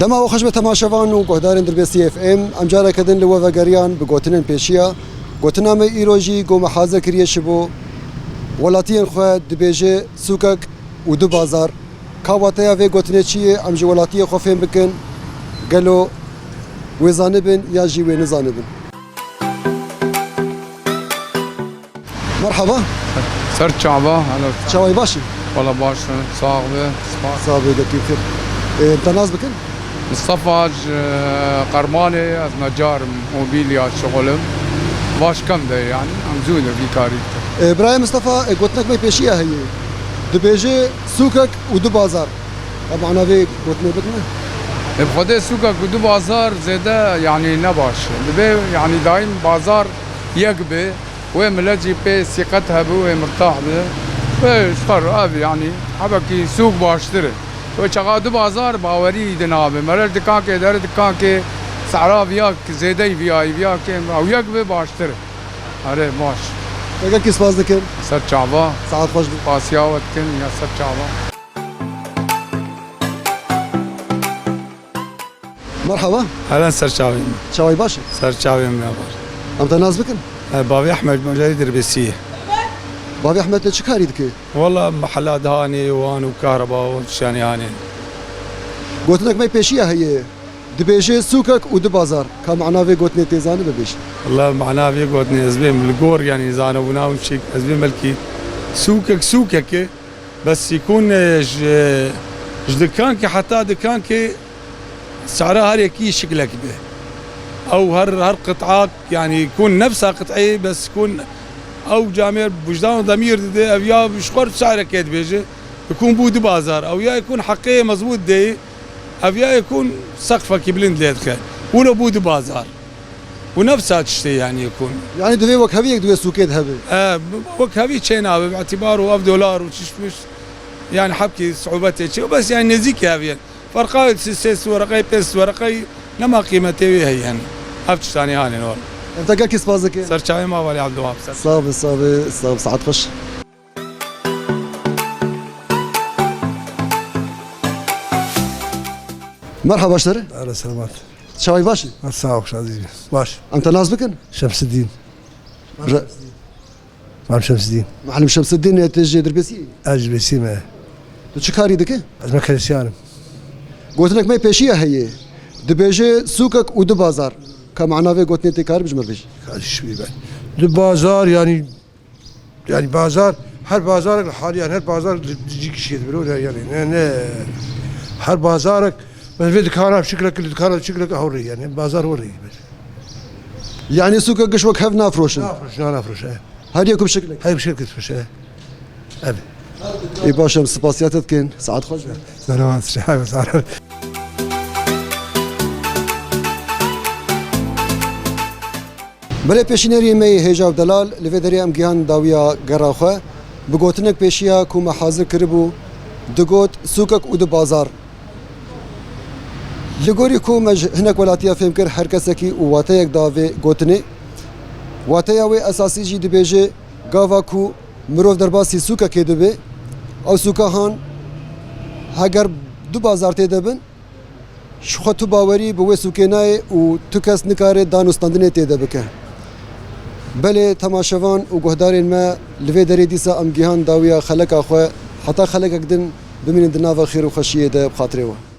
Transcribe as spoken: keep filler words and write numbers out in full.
Dema we xweş be temaşevan û guhdarên Dirbêsî F M, em careke din li we vegeriyan bi gotinên pêşiya. Gotina me îro jî ku me hazir kiriye ji bo welatiyên xwe dibêje sûkek û du bazar. Ka wateya vê gotinê çi ye, em ji welatiyê xwe fêm bikin, gelo wê zanibin ya jî wê nizanibin. Merhaba. Ser çava, hello. Çawayî baş î? Wala baş in, sax be, spas. Sax be, gelkî xêr. Ê, te nas bikin? Mistefa ji Qermanê, ez necar im, mobîlya şixulim. Baş kem de yani, em zû de vî karî dikin. Ê, birayê Mistefa, ê, gotinek me pêşiya heye. Dibêje sûkek û du bazar. Em ana vê gotinê bidine? Ê, bi xwedê sûkek û du bazar zêde, yani ne baş e. Dibê, yani daîm bazar yek be. Wê milet jî pê sîqet hebû, wê mirtah bi. Wê ji xwe re ev, yanî hebekî sûk baştir e. Wê çaxa du bazar bawerî di navê. Mere dikankê, dere dikankê, sehra viya zêdeyî viyayî, viya kêm, ew yek bi baştir e. Erê, baş. Gelekî spas dikim. Ser çava. Saet xweş bi. Spasiya we dikin, ya ser çava. Merhaba. Helen ser çavên me. Çawayî baş e? Ser çavên me var. Em te nas bikin? E, Bavê Ehmed, me carî Dirbêsî ye. Bavê Ehmed, te çi karî dike? Wala mehela dihanê wan û kahreba û tiştanê hanê. Gotinek me pêşiya heye. Dibêje sûkek û du bazar. Ka mana vê gotinê tê zanî bibêje. Wala mana vê gotinê ez bêm li gor, yanî zanebûna û çêk ez bêm belkî sûkek sûkek e. Bes yekûn, e, ji, ji dikankê heta dikankê sehra her yekî şiklek be. Ew her, her qit'ak, yanî yekûn nefsa qit'ê, bes yekûn ew camêr wijdan û demîr dide, ev ya ji xwe sehreke dibêje, yekûn bû du bazar. Ew ya yekûn heqê mezbût de, ev ya yekûn seqfekî bilind lê dixe. Wilo bû du bazar. Û nefsa tiştê, yanî, yekûn. Yanî divê wekheviyek di wê sûkê de hebe. E, wekhevî çê nabe, bi îtîbar û ev dolar û çişt mişt, yanî, hebkî siûbetê çê. Bes, yanî, nêzîkî hev yên. Ferqa wê sê, sê wereqeyî, pênc wereqeyî nema qîmetê wê heye, yanî. Ev tiştanê hanê wala. Em te gelkî spas dikin. Ser çavê me, Valî Ebdulwahab, ser. Sax be, sax be, sax be, saet xweş. Merhaba, baş dere. Alo, selamat. Çawayî baş î? Ha, sağ ol, azîz. Baş. Em te nas bikin? Şemsiddin. Re- Mam Şemsiddin. Muallim Şemsiddin, e, tu ji Dirbêsî yî? Ez ji Dirbêsî me. Tu çi karî dike? Ez mekenisyan im. Gotinek me pêşiya heye. Dibêje sûkek û du bazar. Ka mana vê gotinê tê karî bi ji me bêjî? Kardeşim ben. Du bazar yani Yani bazar, her bazarek li halî, yani her bazar li dijî kişiyê dibiro, yani ne, ne, her bazarek, mesela vê dikana şiklek, li dikana şiklek hewrê, yani bazar hewrê. Yani sûkek giş wek hev nafroşin? Nafroş, na nafroş, e. Her yek bi şiklek? Her yek bi şiklek, e. Evet. Ê baş, em spasiya te dikin. Saet xweş be. Selamat, selamat. Belê pêşînerî me yê hêja û delal, li vê derê em gihan dawiya gera xwe. Bi gotinek pêşiya ku me hazir kiribû, digot, sûkek û du bazar. Li gorî ku me ji hinek welatiya fêm kir, her kesekî û wateyek da vê gotinê. Wateya wê esasî jî dibêje, gava ku mirov derbasî sûkekê dibe, ew sûka han heger du bazar tê de bin, ji xwe tu bawerî bi wê sûkê nayê û tu kes nikare dan û standinê tê de bike. Belê temaşevan û guhdarên me, li vê derê dîsa em gihan dawiya xeleka xwe, heta xelekek din bimînin di nava xêr û xweşiyê de bi xatirê we.